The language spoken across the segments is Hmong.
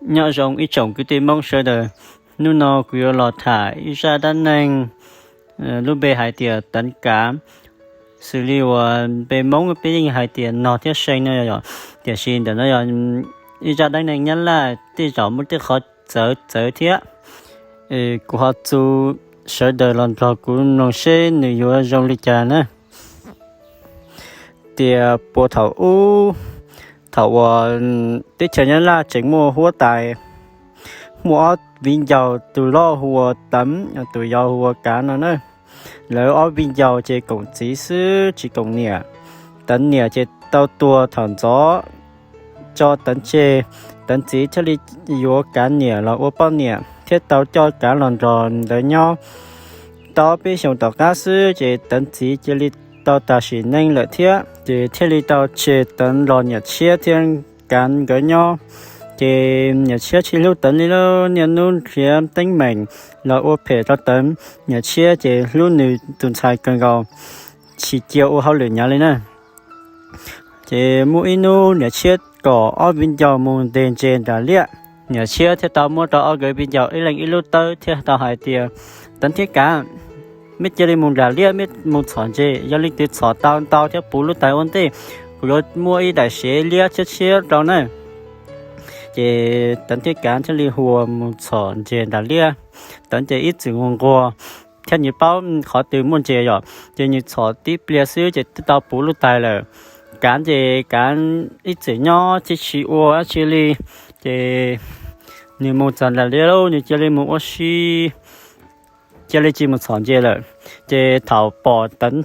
Nyob zoo ib tsoom kwv tij Hmoob sawv daws, hnub no kuv yuav los tham ib zaj dab neeg lub npe hais tias Teev Kav. Xws li uas npe Hmoob peb yeej hais tias Nog thiab See no yog, tiam sis ntawm no yog ib zaj dab neeg Nyab Laj tej zaum muaj tej qhov txawv txawv thiab. Kuv ho txu sawv daws los nrog kuv mloog seb nws yuav zoo li cas na. Tias puag thaum ub, thaum uas teb chaws Nyab Laj tseem muaj huab tais, muaj ob viv ncaus, tus loj hu ua Teev, tus yau hu ua Kav no na. Lawv ob viv ncaus ces koom txiv xwb tsis koom niam. Teev niam ces tau tuag thaum ntxov, tso Teev tseg. Teev txiv thiaj li yuav Kav niam los ua poj niam thiab tau coj Kav los nrog lawv nyob. Tau peb xyoos tom qab xwb ces Teev txiv cia li tau tas sim neej lawm thiab, ces thiaj li tau tseg Teev los niam tshiab thiab Kav nkawd nyob. Ces niam tshiab tsis hlub Teev li, niaj hnub nrhiav teeb meem los ua phem rau Teev. Niam tshiab ces hlub nws tus ntxhais kawg nkaus, tsis cia ua hauj lwm nyav li na. Ces muaj ib hnub niam tshiab kom ob viv ncaus mus ntes ntses nram liaj. Niam tshiab thiaj tau muab rau ob nkawd viv ncaus ib leeg ib lub tawb thiab tau hais tias, Teev thiab Kav, mej cia li mus nram liaj, mej mus txhom ntses, yog leej twg txhom tau ntau thiab puv lub tais ua ntej, kuv yuav muab ib daim sev liab tshiab tshiab rau na. Ces Teev thiab Kav thiaj li hu mus txhom ntses nram liaj. Teev ces ib txwm nquag nquag thiab nws paub qhov twg muaj ntses yom, ces nws txhom tib pliag xwb ces twb tau puv lub tais lawm. Kav ces Kav ib txwm nyob tsis ua dab tsi li, ces nws mus txog nram liaj lauj, nws cia li mus ua si, cia li tsis mus txhom ntses lawm. Ces thaum pom Teev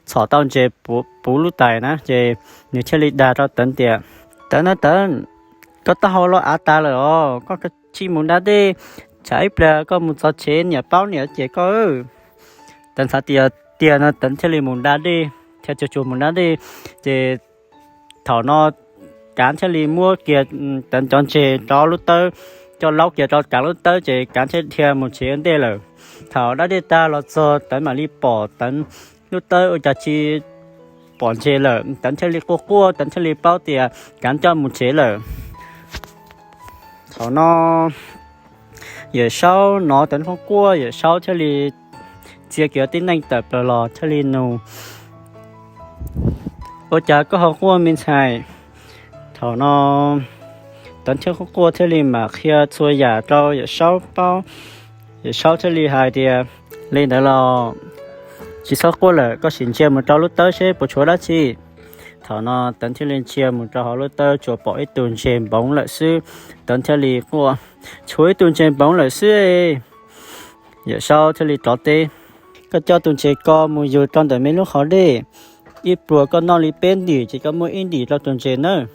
txhom tau ntses puv lub tais na, ces nws thiaj li dag rau Teev tias, Teev na Teev, koj taub hau los av tas lawm os, koj tsis mus da dej, tsam ib pliag koj mus txog tsev niam paub niam cem koj. Teev xav tias tiag no Teev thiaj li mus da dej, thiaj tsuag tsuag mus da dej. Ces thaum no Kav thiaj li muab kiag Teev cov ntses rau lub tawb, coj laub kiag rau Kav lub tawb, ces Kav thiaj dhia mus tsev ntej lawm. Thaum da dej tag los txog Teev mam li pom Teev lub tawb ua cas tsis pom ntses lawm. Teev thiaj li quaj quaj, Teev thiaj li paub tias Kav coj mus tsev lawm. Thaum no Yawm Saub hnov Teev quaj quaj, Yawm Saub thiaj li txia kiag tib neeg tawm plaws los thiaj li nug, Ua cas koj ho quaj me ntxhais? Thaum no Teev thiaj quaj quaj thiaj li mam qhia txhua yam rau Yawm Saub paub. Yawm Saub thiaj li hais tias, Li ntawd los tsis txhob quaj lawm, koj sim ntsia mus rau lub tawb seb puas tshuav dab tsi. Thaum no Teev thiaj li ntsia mus rau hauv lub tawb, tsuas pom ib tug ntses npoov lawm xwb. Teev thiaj li quaj, Tshuav ib tug ntses npoov lawm xwb. Yawm Saub thiaj li rov teb, Koj coj tus ntses ko mus yug rau ntawm me lub qhov dej. Ib pluag koj noj li peb ntim ces koj muab ib ntim rau tus ntses nawb.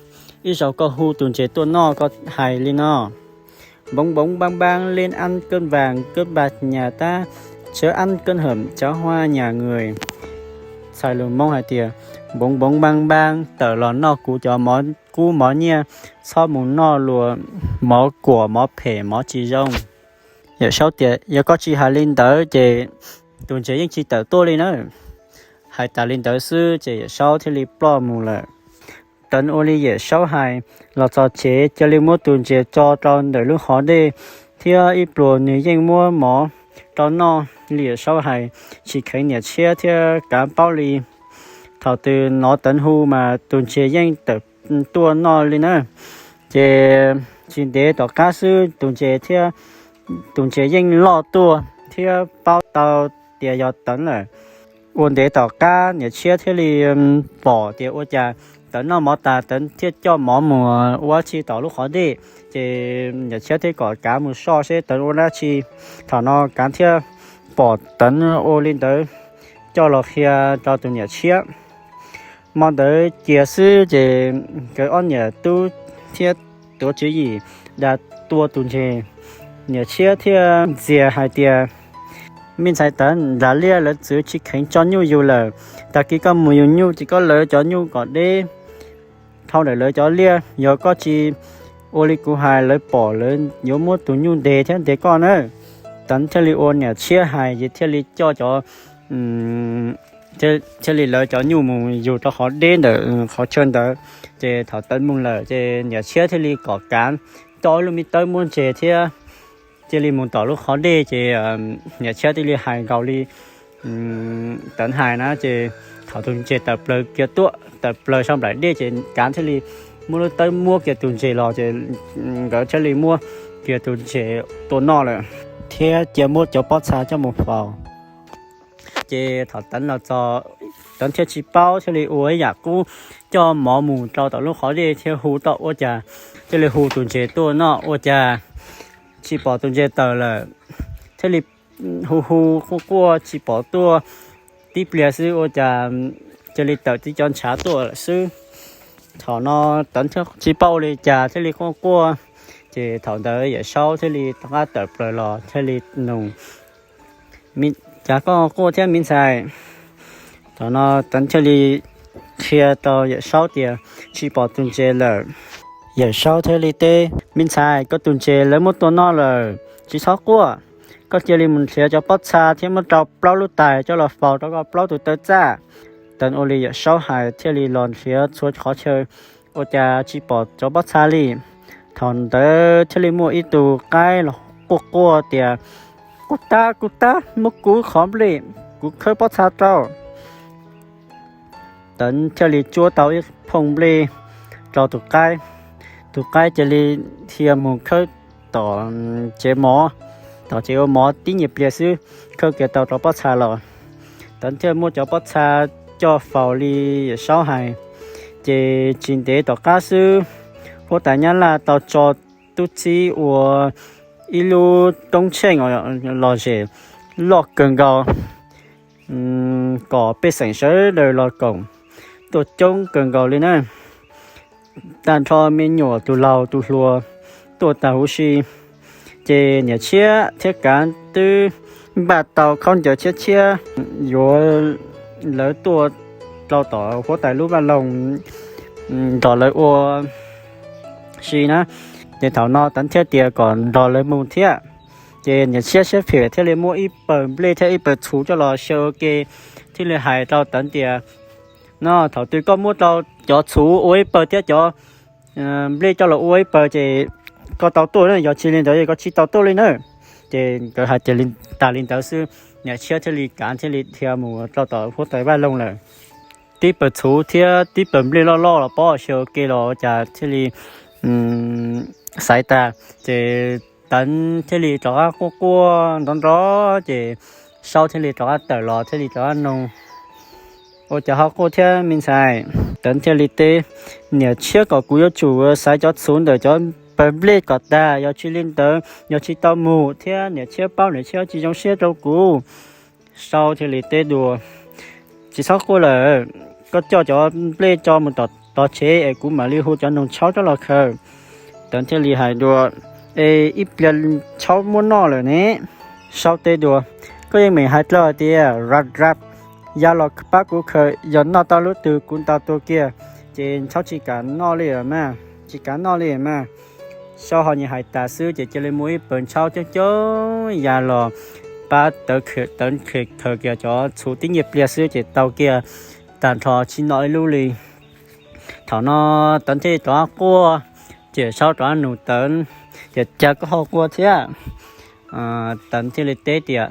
Ib zaug koj hu tus ntses tuaj noj, koj hais li no: Bóng bóng bang bang lên ăn cơm vàng, cơm bạc nhà ta, chớ ăn cơm hẩm, cháo hoa nhà người. Txhais lus Hmoob hais tias, Bóng bóng bang bang, tawm los noj kuv cov mov kub mov nyiaj, txhob mus noj luag mov kuam mov phem mov tsis zoo. Yawm Saub tias, Yog koj tsis hais li ntawd ces tus ntses yeej tsis tawm tuaj li nawb. Hais tas li ntawd xwb ces Yawm Saub thiaj li ploj mus lawm. Teev ua li Yawm Saub hais, los txog tsev cia li muab tus ntses tso rau ntawm lub qhov dej, thiab ib pluag nws yeej muab mov rau noj li Yawm Saub hais, tsis kheev niam tshiab thiab Kav paub li. Thaum twg hnov Teev hu mas tus ntses yeej tawm tuaj noj li na. Ces tsis ntev tom qab xwb tus ntses thiab, tus ntses yeej loj tuaj thiab paub tau tias yog Teev lawm. Ua ntev tom qab niam tshiab thiaj li pom tias ua cas Teev noj mov tas Teev thiaj coj mov mus ua dab tsi tom lub qhov dej. Ces niam tshiab thiaj kom Kav mus soj seb Teev ua dab tsi. Thaum no Kav thiaj pom Teev ua li ntawd, coj los qhia rau tus niam tshiab. Hmo ntawd cia xwb ces nkawd ob niam tub thiaj tuav tswv yim dag tua tus ntses. Niam tshiab thiaj ntxias hais tias, Me ntxhais Teev, nram liaj lawv txwv tsis kheev tso nyuj yug lawm. Tag kis koj mus yug nyuj ces koj lawv cov nyuj kom deb dhau ntawm lawv cov liaj. Yog koj tsis ua li kuv hais, lawv pom lawv yuav muab tus nyuj ntes thiab ntes koj na. Teev thiaj li ua niam tshiab hais ces thiaj li coj cov thiaj li lawv cov nyuj mus yug rau qhov deb ntawm qhov chaw ntawd. Ces thaum Teev mus lawm ces niam tshiab thiaj li kom Kav coj ib lub me tawb muab ntses thiab cia li mus tom lub qhov dej ces niam tshiab thiaj li hais nkaus li Tawv hais na ces thaum tus ntses tawm plaws kiag tuaj tawm plaws sau nplaim dej ces Kav thiaj li muab lub tawb muab kiag tus ntses los ces nkawd thiaj li muab kiag tus ntses tua noj lawm thiab cia muab cov pob txha coj mus faus. Ces thaum Tawv los txog, Tawv thiaj tsis paub thiaj li ua ib yam qub coj mov mus rau tom lub qhov dej thiab hu tom ua cas thiaj li hu tus ntses tuaj noj ua cas tsis pom tus ntses tawm lawm, thiaj li hu hu quaj quaj tsis pom tuaj, tib pliag xwb ua cas cia li tawm tib cov ntshav tuaj lawm xwb. Thaum no Tawv thiaj tsis paub ua li cas thiaj li quaj quaj, ces thaum ntawd Yawm Saub thiaj li rov qab tawm plaws los thiaj li nug Cas koj quaj thiab me ntxhais? Thaum no Tawv thiaj li qhia rau Yawm Saub tias tsis pom tus ntses lawm. Yawm Saub thiaj li teb, Me ntxhais, koj tus ntses lawv muab tua noj lawm, tsis txhob quaj. Koj cia li mus nrhiav cov pob txha thiab muab rau plaub lub tais coj los faus rau koj plaub tus taw txaj. Tawv ua li Yawm Saub hais thiaj li los nrhiav txhua qhov chaw, ua cas tsis pom cov pob txha li. Thaum ntawd thiaj li muaj ib tug qaib los quaj quaj tias, Kuv tab, kuv tab, muab kuv qhov nplej, kuv khawb pob txha rau. Tawv thiaj li tsuab tau ib phooj nplej rau tus qaib. Tus qaib cia li dhia mus khawb tom tsev mov, tom tsev ua mov tib nyuag pliag xwb, khawb kiag tau cov pob txha los. Tawv thiaj muab cov pob txha coj faus li Yawm Saub hais. Ces tsis ntev tom qab xwb, huab tais Nyab Laj tau tso tub txib ua ib lub roob tsheej lom zem loj kawg nkaus kom pej xeem sawv daws los koom tuaj coob kawg nkaus li na. Tag nrho me nyuam tus laus tus hluas tuaj tag huv si, ces niam tshiab thiab Kav twb npaj tau khaub ncaws tshiab tshiab yuav lawv tuaj rau tom huab tais lub vaj loog nrog lawv ua si na. Ces thaum no Tawv thiaj tias kom nrog lawv mus thiab. Ces niam tshiab siab phem thiaj li muab ib pawg nplej thiab ib pawg txhuv coj los xyaw ua ke, thiaj li hais rau Tawv tias, No, thaum twg koj muab rau cov txhuv ua ib pawg thiab cov nplej coj los ua ib pawg ces koj tau tuaj na, yog tsis li ntawd koj tsis tau tuaj li na. Ces nkawd hais tias tas li ntawd xwb, niam tshiab thiaj li Kav thiaj li dhia mus rau tom huab tais vaj loog lawm. Tib pawg txhuv thiab tib pawg nplej loj loj los pob xyaw ua ke los cas thiaj li xaiv tas, ces Tawv thiaj li rov qab quaj quaj nrov nrov, ces Saub thiaj li rov qab tawm los thiaj li rov qab nug, Ua cas ho quaj thiab me ntxhais? Tawv thiaj li teb, Niam tshiab kom kuv yuav tsum xaiv cov txhuv ntawm cov pawg nplej kom tag, yog tsis li ntawd yog tsis tau mus thiab niam tshiab paub niam tshiab tsis zoo siab rau kuv. Saub thiaj li teb dua, Tsis txhob quaj lawm, koj coj cov nplej tso mus tom tsev es kuv mam li hu cov noog tshaub coj los khaws. Tawv thiaj li hais dua, Es ib pliag tshaub muab noj lawm ne. Saub teb dua, Koj yeej meem hais dlawg tias rap rap, ya los pab kuv khaws, yog noj tau lub twg kuv ntaus tuag kiag, ces tshaub tsis kam noj li mas, tsis kam noj li mas. Saub ho nyias hais tas xwb ces cia li muaj ib pawg tshaub coob coob ya los pab Tawv khaws kiag cov txhuv tib nyuag pliag xwb ces tau kiag tag nrho tsis noj ib lub li. Thaum no Tawv thiaj rov qab quaj, ces Saub rov qab nug Tawv, Cas koj ho quaj thiab? Tawv thiaj li teb tias,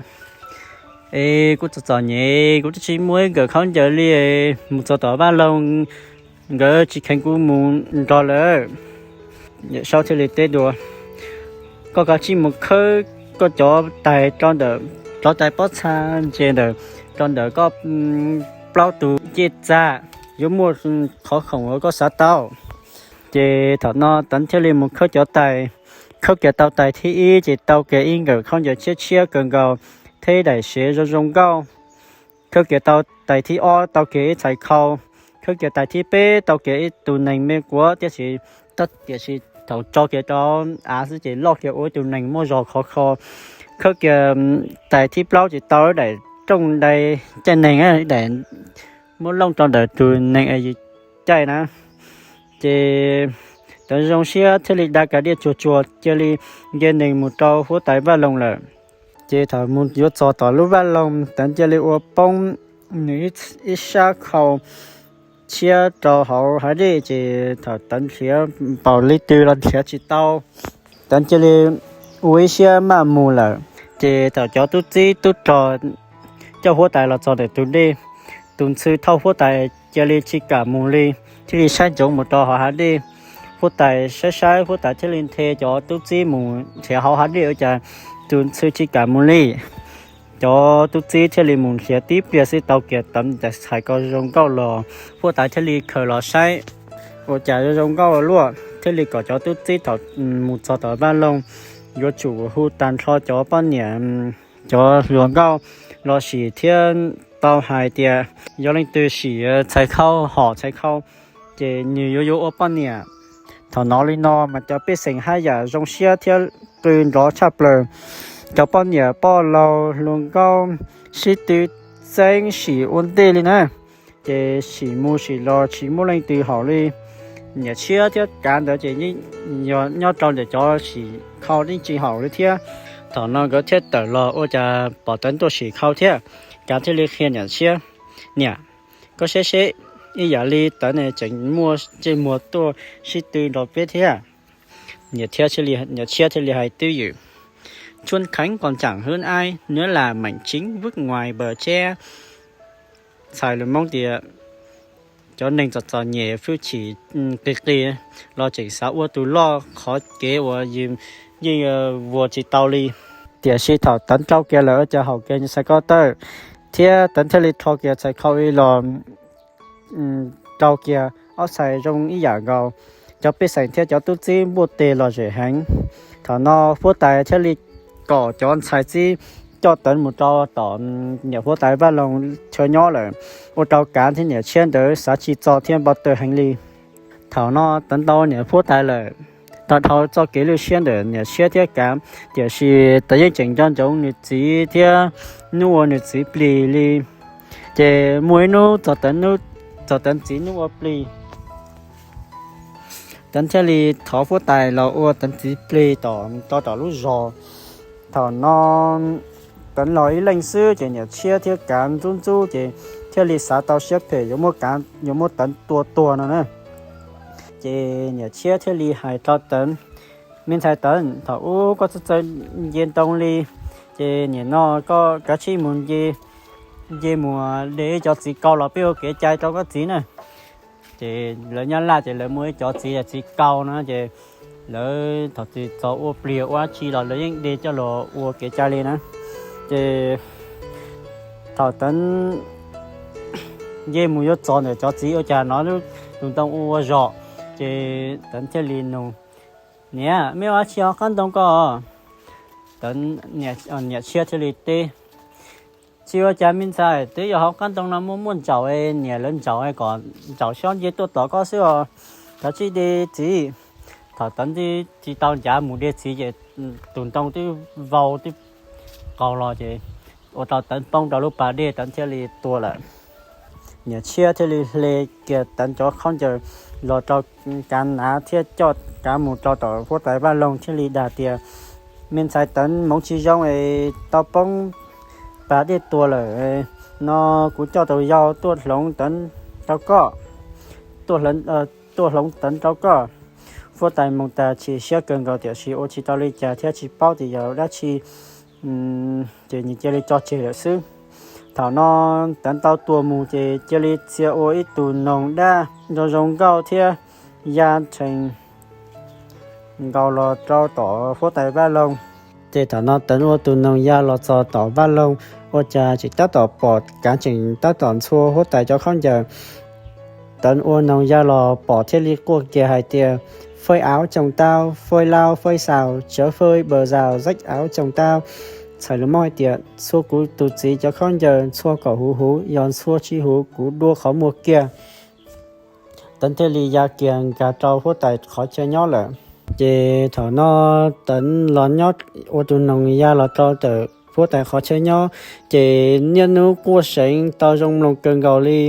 Es kuv txom txom nyem, kuv twb tsis muaj ib nkawm khaub ncaws li, mus txog tom vaj loog nkawd tsis kheev kuv mus nrog lawm. Saub thiaj li teb dua, Koj kav tsij mus khawb koj cov tais rau ntawm, cov tais pob txha ntses ntawm, rau ntawm koj plaub tug ncej txag, yuav muaj qhov khoom uas koj xav tau. Ces thaum no Tawv thiaj li mus khawb cov tais, khawb kiag tau tais thib ib ces tau kiag ib nkawm khaub ncaws tshiab tshiab kawg nkaus, thiab daim sev zoo zoo nkauj. Khawb kiag tau tais thib ob tau kiag ib txhais khau. Khawb kiag tais thib peb tau kiag ib tug nees me kuav tiam sis, tiam sis thaum tso kiag rau av xwb ces loj kiag ua ib tug nees muaj zog khov kho. Khawb kiag tais thib plaub ces tau daim rooj dai caij neeg, daim muab looj rau ntawm tus nees es yus caij na. Ces Tawv zoo siab thiaj li da kas diaj tsuag tsuag cia li nce nees mus rau huab tais vaj loog lawm. Ces thaum mus yuav txog tom lub vaj loog, Tawv cia li ua poob nws ib sab khau tshiab rau hauv hav dej, ces thaum Tawv nrhiav npaum li twg los nrhiav tsis tau. Tawv cia li ua ib siab maj mus lawm. Ces thaum cov tub txib tub rog coj huab tais los txog ntawm tus dej, tus ntxhw thauj huab tais cia li tsis kam mus li, thiaj li saib ntsoov mus rau hauv hav dej. Huab tais saib saib, huab tais thiaj li nthe cov tub txib mus nrhiav hauv hav dej ua cas tus ntxhw tsis kam mus li. Cov tub txib thiaj li mus nrhiav tib pliag xwb tau kiag tawv ntxhais ko zoo nkauj los, huab tais thiaj li khaws los saib ua cas zoo zoo nkauj luaj, thiaj li kom cov tub txib thaum mus txog tom vaj loog yuav tsum hu tag nrho cov poj niam, cov hluas nkauj los sim thiab tau hais tias yog leej twg sim txhais khau, hom txhais khau, ces nws yuav yuav ua poj niam. Thaum no li no mas cov pej xeem haj yam zoo siab thiab qw nrov tshaj plaws. Cov poj niam poj laug hluas nkauj sib tw txeeb sim ua ntej li na. Ces sim mus sim los tsis muaj leej twg haum li. Niam tshiab thiab kav ntawd ces yeej yog nyob rau ntawm cov sim khau yeej tsis haum li thiab. Thaum no nkawd thiaj tawm los ua cas pom tawv tuaj sim khau thiab. Kav thiaj li qhia niam tshiab, niam, koj saib seb, ib yam li tawv ne tseem muaj ntsej muag tuaj sib tw nrog peb thiab. Niam tshiab thiaj li hais twj ywm, Chuôn khánh còn chẳng hơn ai, nó là mảnh chính vứt ngoài bờ tre. Txhais lus Hmoob tias cov neeg txom txom nyem hwj chim qis qis los tseem xav ua tus loj qhov kev uas yeej vuas tsis tau li. Tiam sis thaum tawv rau kiag lawm ua cas haum kiag txhais ko taw, thiab tawv thiaj li rho kiag txhais khau los rau kiag ob txhais zoo ib yam nkaus. Cov pej xeem thiab cov tub txib npuaj tes lom zem heev. Thaum no huab tais thiaj li kom cov ntxhais txib coj tawv mus rau tom niam huab tais vaj loog chaw nyob lawm, ua rau kav thiab niam tshiab ntawd xav tsis txog thiab npau taws heev li. Thaum no tawv ntau niam huab tais lawm, tau dhau txoj kev lwj siab ntawm niam tshiab thiab kav, tiam sis tawv yeej tseem nco ntsoov nws txiv thiab hnub ua nws txiv plig li. Ces muaj ib hnub txog tawv txiv hnub ua plig, tawv thiaj li thov huab tais los ua tawv txiv plig tom, rau tom lub zos. Thaum no tawv los ib leeg xwb ces niam tshiab thiab kav ntxub ntxub ces thiaj li xav tau siab phem yuav muab tawv tua tuag no na. Ces niam tshiab thiaj li hais rau tawv, Me ntxhais tawv, thaum ub koj txawj txawj nce ntoo li, ces nim no koj kav tsij mus nce mus de cov txiv kaus los peb ua kev cai rau koj txiv na. Ces lawv nyob Laj ces lawv muaj ib cov txiv, txiv kaus no ces lawv thaum txiv txog ua pliag ua dab tsi los lawv yeej de coj los ua kev cai li na. Ces thaum tawv nce mus yuav txog ntawm cov txiv ua cas hnov lub tus ntoo ua ua zog, ces tawv thiaj li nug, Niam, mej ua dab tsi hauv qab ntoo ko? Niam tshiab thiaj li teb, Tsis ua cas me ntxhais, twb yog hauv qab ntoo no muaj muaj ntsaum, niam lawv ntsaum kom ntsaum xob nce tuaj tom koj xwb os. Kav tsij de txiv. Thaum tawv tsis tau ncav mus de txiv ces tus ntoo twb vau twb qaug los ces ua rau tawv poob rau lub pas dej, tawv thiaj li tuag lawm. Niam tshiab thiaj li hle kiag tawv cov khaub ncaws los rau kav hnav thiab coj kav mus rau tom huab tais vaj loog thiaj li dag tias, Me ntxhais tawv, hmoov tsis zoo es tau poob pas dej tuag lawm no, kuv coj tus yau tuaj hloov tawv rau koj, tuaj hloov tawv rau koj. Huab tais mus tas chim siab kawg nkaus tiam sis ua tsis tau li cas thiab tsis paub tias yog dab tsi, ces nws cia li tso tseg lawm xwb. Thaum no tawv tau tuag mus ces cia li txia ua ib tug noog daj zoo zoo nkauj thiab ya nrhees nkaus los rau tom huab tais vaj loog. Ces thaum no tawv ua tus noog ya los txog tom vaj loog, ua cas tseem tab tom pom kav tseem tab tom ntxhua huab tais cov khaub ncaws. Tawv ua noog ya los pom thiaj li quaj kiag hais tias, Phơi áo chồng tao, phơi lao phơi xào, chớ phơi bờ rào rách áo chồng tao. Txhais lus Hmoob hais tias, Ntxhua kuv tus txiv cov khaub ncaws, ntxhua kom huv huv, yog ntxhua tsis huv kuv dua qhov muag kiag. Tawv thiaj li ya kiag nkag rau huab tais qhov chaw nyob lawm. Ces thaum no tawv los nyob ua tus noog ya los rau tom huab tais qhov chaw nyob, ces niaj hnub quaj seev tau zoo mloog kawg nkaus li.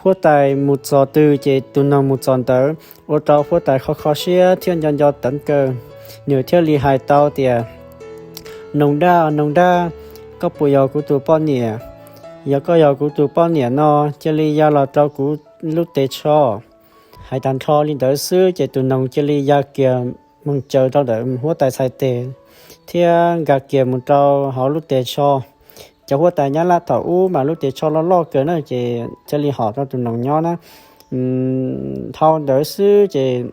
Huab tais mus txog twg ces tus noog mus txog ntawd, ua rau huab tais kho kho siab thiab nco nco tawv kawg. Nws thiaj li hais tau tias, Noog daj, noog daj, koj puas yog kuv tus poj niam? Yog koj yog kuv tus poj niam no, cia li ya los rau kuv lub tes tsho. Hais tag nrho li ntawd xwb ces tus noog cia li ya kiag moog caws rau ntawm huab tais txhais tes thiab nkag kiag mus rau hauv lub tes tsho. Cov huab tais Nyab Laj thaum ub mas lub tes tsho loj loj kawg na, ces thiaj li hom rau tus noog nyob na. Dhau ntawd xwb ces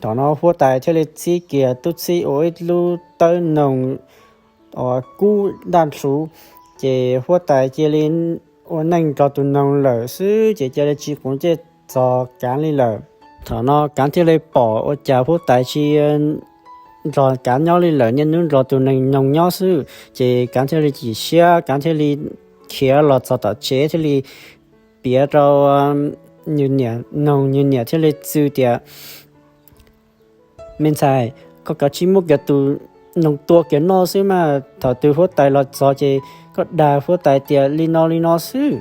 thaum no huab tais thiaj li txib kiag tub txib ua ib lub tawb noog kub daj ntshuv, ces huab tais cia li ua neej nrog tus noog lawm xwb, ces cia li tsis quav ntsej txog Kav li lawm. Thaum no Kav thiaj li pom ua cas huab tais tsis nrog Kav nyob li lawm, niaj hnub nrog tus noog nyob xwb, ces Kav thiaj li chim siab, Kav thiaj li khiav los txog tom tsev thiaj li piav rau nws niam noog, nws niam thiaj li txwv tias, Me ntxhais, koj kav tsij muab kiag tus noog tua kiag noj xwb mas, thaum twg huab tais los txog ces koj dag huab tais tias li no li no xwb.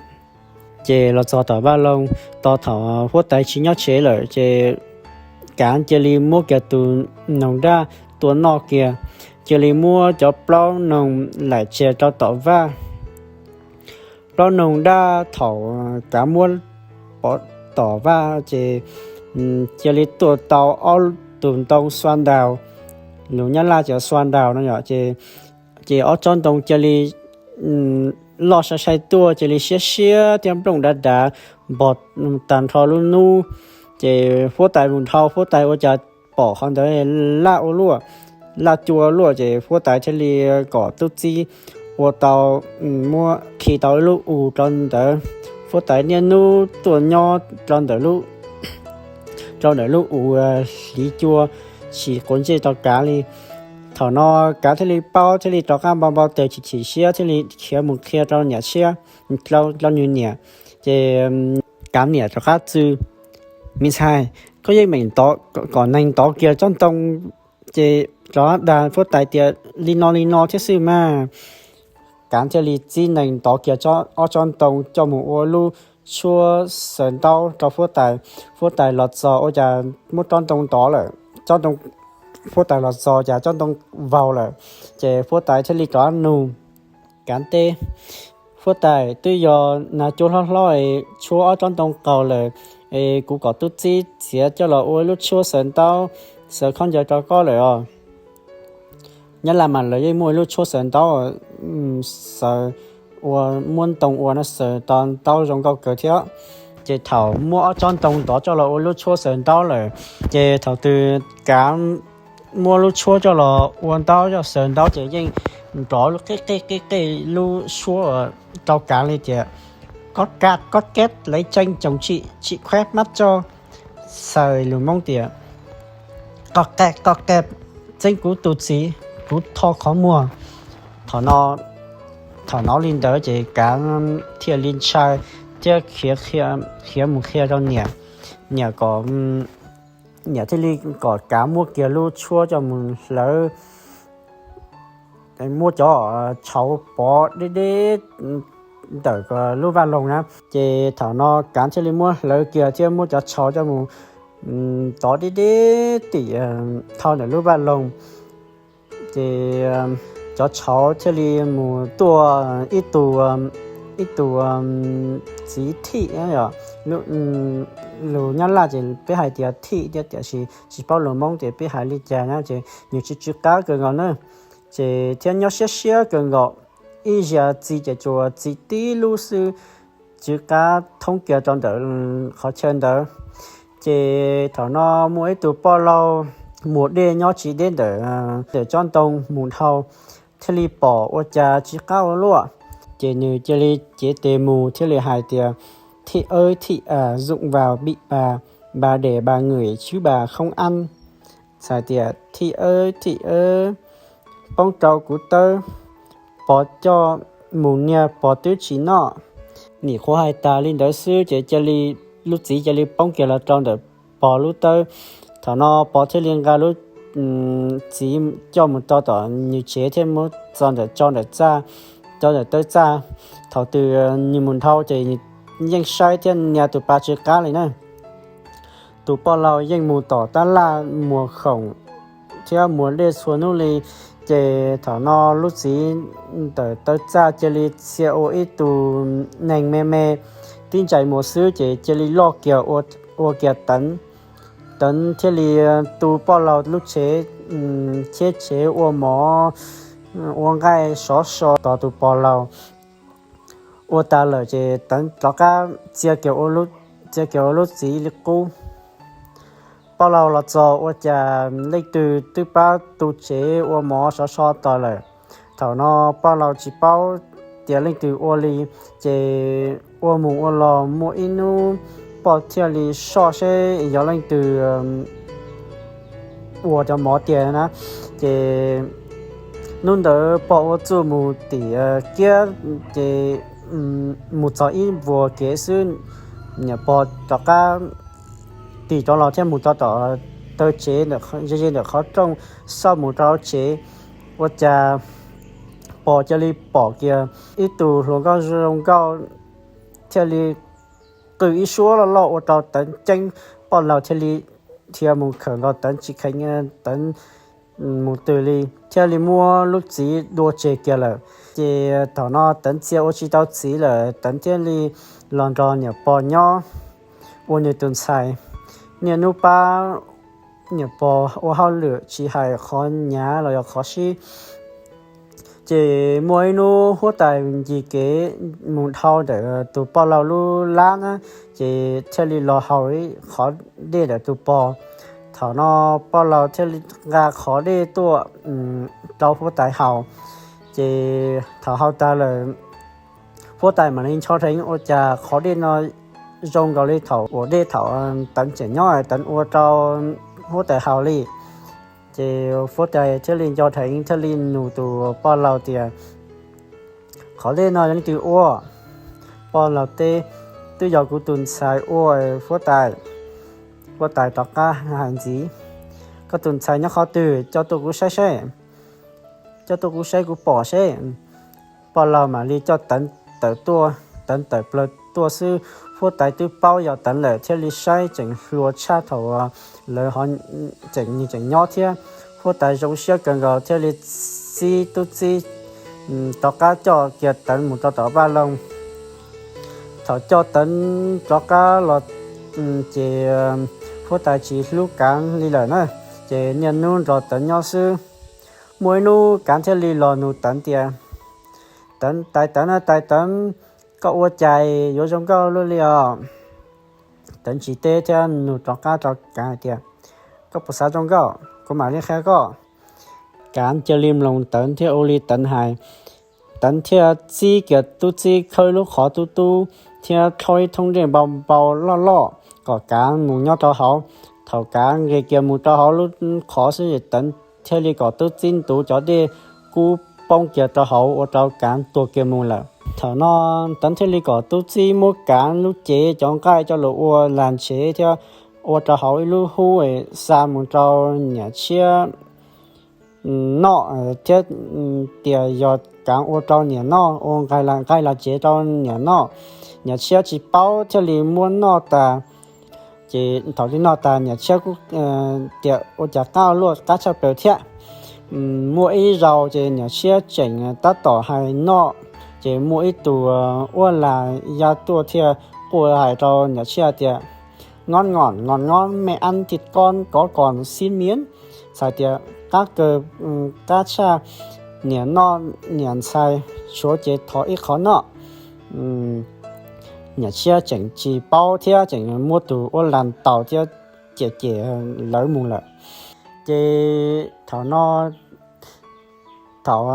Ces los txog tom vaj loog, tos thaum huab tais tsis nyob tsev lawm ces Kav cia li muab kiag tus noog daj tua noj kiag, cia li muab cov plaub noog laim tseg rau tom vaj. Plaub noog daj thaum Kav muab pov tom vaj ces cia li tuaj tau ob tug ntoo xua ntaus, lus Nyab Laj cov xua ntaus no yom, ces ob tsob ntoo cia li loj sai sai tuaj, cia li siab siab thiab nplooj dav dav npog tag nrho lub hnub. Ces huab tais mus dhau, huab tais ua cas pom qhov ntawd laj ua luaj, laj cua luaj, ces huab tais thiaj li kom tub txib ua tau, muab khi tau ib lub u rau ntawd. Huab tais niaj hnub tuaj nyob rau ntawm lub, rau ntawm lub u hliv cua, tsis quav ntsej rau Kav li. Thaum no Kav thiaj li paub, thiaj li rov qab npau npau taws, chim chim siab, thiaj li khiav mus qhia rau niam tshiab, rau nws niam. Ces Kav niam rov qab txwv, Me ntxhais, koj yeej meem kom neeg ntov kiag tsob ntoo, ces rov dag huab tais tias li no li no thiab xwb mas. Kav thiaj li txib neeg ntov kiag ob tsob ntoo coj mus ua lub tshuab xaws ntaub rau huab tais. Huab tais los txog ua cas muab tsob ntoo ntov lawm, tsob ntoo, huab tais los txog cas tsob ntoo vau lawm, ces huab tais thiaj li rov nug Kav teb, Huab tais, twb yog nas cuab hlob hlob es tshuab ob tsob ntoo qaug lawm, es kuv kom tub txib txiav coj los ua lub tshuab xaws ntaub, xaws khaub ncaws rau koj lawm os. Nyab Laj mas lawv yeej muaj ib lub tshuab xaws ntaub, xaws ua, muab ntoo ua no xaws tau ntaub zoo nkauj kawg thiab. Ces thaum muab ob tsob ntoo ntov coj los ua lub tshuab xaws ntaub lawm, ces thaum twg Kav muab lub tshuab coj los ua ntaub, coj xaws ntaub ces yeej nrov lub qej qej qej qej lub suab rau Kav li tias, Koj ka koj keb laiv tseej tsoom tsim tsim khuab mab tso, xaws lus Hmoob tias, Koj qeb koj qeb, txeeb kuv tus txiv, kuv tho qhov muag. Thaum no, thaum no li ntawd ces Kav thiaj li ntshai thiab khiav mus qhia rau niam. Niam kom, niam thiaj li kom Kav muab kiag lub tshuab coj mus hlawv, muab cov tshauv pov deb deb ntawm lub vaj loog na. Ces thaum no Kav thiaj li muab hlawv kiag thiab muab cov tshauv coj mus tov deb deb tim thau ntawm lub vaj loog. Ces cov tshauv thiaj li mus tuaj ib tug, ib tug txiv thij, lus Nyab Laj ces peb hais tias thij thiab, tiam sis tsis paub lus Hmoob ces peb hais li cas na, ces nws tsw tsw qab kawg nkaus na. Ces thiab nyob siab siab kawg nkaus, ib zaug txi ces tsuas txi tib lub xwb, tsw qab thoob kiag rau ntawm qhov chaw ntawd. Ces thaum no muaj ib tug poj laug muag dej nyob tsis deb ntawm, ntawm tsob ntoo mus dhau, thiaj li pom ua cas tsw qab ua luaj. Ces nws cia li cev tes mus thiaj li hais tias, Thij awb thij a, zoom vào bị bà, bà để bà ngửi chứ bà không ăn. Txhais tias, Thij awb thij awb, poob rau kuv tawb, pov coj mus niag pog twb tsis noj. Nim qhuav hais tas li ntawd xwb ces cia li, lub txiv cia li poob kiag los rau ntawm pog lub tawb. Thaum no pog thiaj li nqa lub txiv coj mus rau tom nws tsev thiab muab txo ntawm, tso ntawm txaj, tso ntawm tawb txaj. Thaum twg nws mus dhau ces yeej saib thiab nias tus pa tsw qab li na. Tus poj laug yeej mus tom tab laj muag khoom thiab muag dej txhua hnub li. Ces thaum no lub txiv ntawm tawb txaj cia li txia ua ib tug neeg me me, tib ntsais muag xwb ces cia li loj kiag ua kiag teev, teev thiaj li tu poj laug lub tsev cheb tsev ua mov ua nqaij sov so tos tus pog laus. Ua tas lawm ces Teev rov qab txia kiag ua lub txiv li qub. Poj laus los txog ua cas leej twg twb pab tu tsev ua mov sov so tos lawm. Thaum no poj laus tsis paub tias leej twg ua li, ces ua mus ua los muaj ib hnub poj thiaj li soj seb yog leej twg ua cov mov tiag na. Ces hnub ntawd poj ua txuj mus tim kiab, ces mus txog ib vuag kev xwb, niam pog rov qab tig rov los thiab mus rau tom taw tsev ze ze ntawm qhov rooj, xauj mus rau tsev, ua cas pog cia li pom kiag ib tug hluas nkauj zoo nkauj thiaj li qw ib suab loj loj ua rau Teev ceeb. Poj laus thiaj li dhia mus khawm nkaus Teev tsis kheev Teev mus twg li, thiaj li muab lub txiv dua tseg kiag lawm. Ces thaum no Teev txia ua tsis tau txiv lawm, Teev thiaj li los nrog niam pog nyob ua nws tus ntxhais. Niaj hnub pab niam pog ua hauj lwm tsis hais qhov hnyav los yog qhov sib. Ces muaj ib hnub huab tais ncig kev mus dhau ntawm tus poj laus lub lab na, ces thiaj li los haus ib qhov dej ntawm tus pog. Thaum no poj laus thiaj li nqa qhov dej tuaj rau huab tais haus. Ces thaum haus tas lawm, huab tais mam li nco dheev ua cas qhov dej no zoo nkaus li thaum uas dej thaum Teev tseem nyob Teev ua rau huab tais haus li. Ces huab tais thiaj li nco dheev thiaj li nug tus poj laus tias, qhov dej no yog leej twg ua? Poj laus teb, twb yog kuv tus ntxhais ua, huab tais. Huab tais rov qab hais ntxiv, koj tus ntxhais nyob qhov twg, coj tuaj kuv saib seb, coj tuaj kuv saib kuv pom seb. Poj laus mam li coj Teev tawm tuaj, Teev tawm plaws tuaj xwb, huab tais twb paub yog Teev lawm thiaj li saib tseem hluas tshaj thaum lawv tseem nyob thiab. Huab tais zoo siab kawg nkaus thiaj li txib tub txib rov qab coj kiag Teev mus rau tom vaj loog. Thaum coj Teev rov qab los ces huab tais tsis hlub Kav li lawm na, ces niaj hnub nrog Teev nyob xwb. Muaj ib hnub Kav thiaj li los nug Teev tias, Teev, tais Teev na, tais Teev, koj ua cas yuav zoo nkauj luaj li os? Teev tsis teb thiab nug rov qab rau Kav hais tias, koj puas xav zoo nkauj? Kuv mam li qhia koj. Kav cia li mloog Teev thiab ua li Teev hais. Teev thiaj txib kiag tub txib khawb lub qhov tub tub thiab rhaub ib thoob dej npau npau loj loj kom Kav mus nyob rau hauv. Thaum Kav nqis kiag mus rau hauv lub qhov xwb es Teev thiaj li kom tub txib ntuv cov dej kub poob kiag rau hauv ua rau Kav tuag kiag mus lawm. Thaum no Teev thiaj li kom tub txib muab Kav lub cev cov nqaij coj los ua lag ntshev thiab ua rau hauv ib lub hub xa mus rau niam tshiab noj thiab tias yog Kav ua rau niam noj, ua nqaij lag tsev rau niam noj. Niam tshiab tsis paub thiaj li muab noj tas. Ces thaum li noj tas niam tshiab kuj tias ua cas qab luaj qab tshaj plaws thiab. Muaj ib zaug ces niam tshiab tseem tab tom hais noj, ces muaj ib tug uab lag ya tuaj thiaj quaj hais rau niam tshiab tias, ngon ngon ngon ngon me ab thij koj kov kom xib miab, txhais tias qab kawg qab tshaj, niam noj niam ntxhais tshuav ces thov ib qho noj. Niam tshiab tseem tsis paub thiab tseem muab tus uab lag ntaus thiab cem cem lawv mus lawm. Ces thaum no, thaum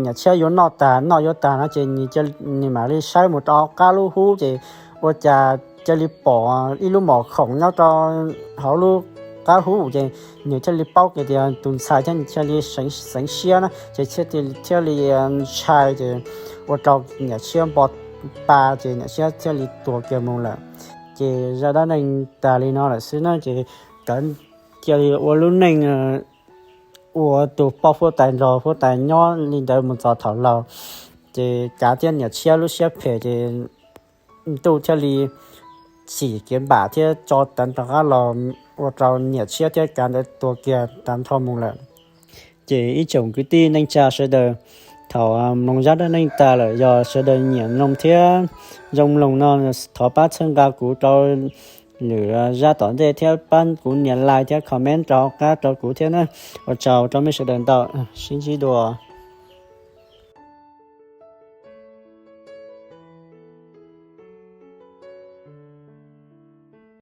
niam tshiab yuav noj tas, noj yuav tas no ces nws mam li saib mus rau hauv qab lub hub ces ua cas cia li pom ib lub mom khoom nyob rau hauv lub qab hub ces nws thiaj li paub kiag tias tus ntxhais thiab nws thiaj li xeev siab na ces thiaj li ntshai ces ua rau niam tshiab npo pa ces niam tshiab thiaj li tuag kiag mus lawm. Ces zaj dab neeg tas li no lawm xwb na ces Kav cia li ua lub neej ua tus poj huab tais nrog huab tais nyob li ntawd mus txog thaum laus. Ces Kav thiab niam tshiab lub siab phem ces ntuj thiaj li tsim kev npam thiab tso Teev rov qab los ua rau niam tshiab thiab Kav ntawd tuag kiag tag nrho mus lawm. Ces ib tsoom kwv tij neej tsa sawv daws, thaum mloog zaj dab neeg tas lawm yog sawv daws nyiam mloog thiab zoo mloog no, thov pab txhawb nqa kuv rau lwm zaj tom ntej thiab pab kuv nias like thiab comment rau qab rau kuv thiab na. Ua tsaug rau mej sawv daws ntau, sib ntsib dua.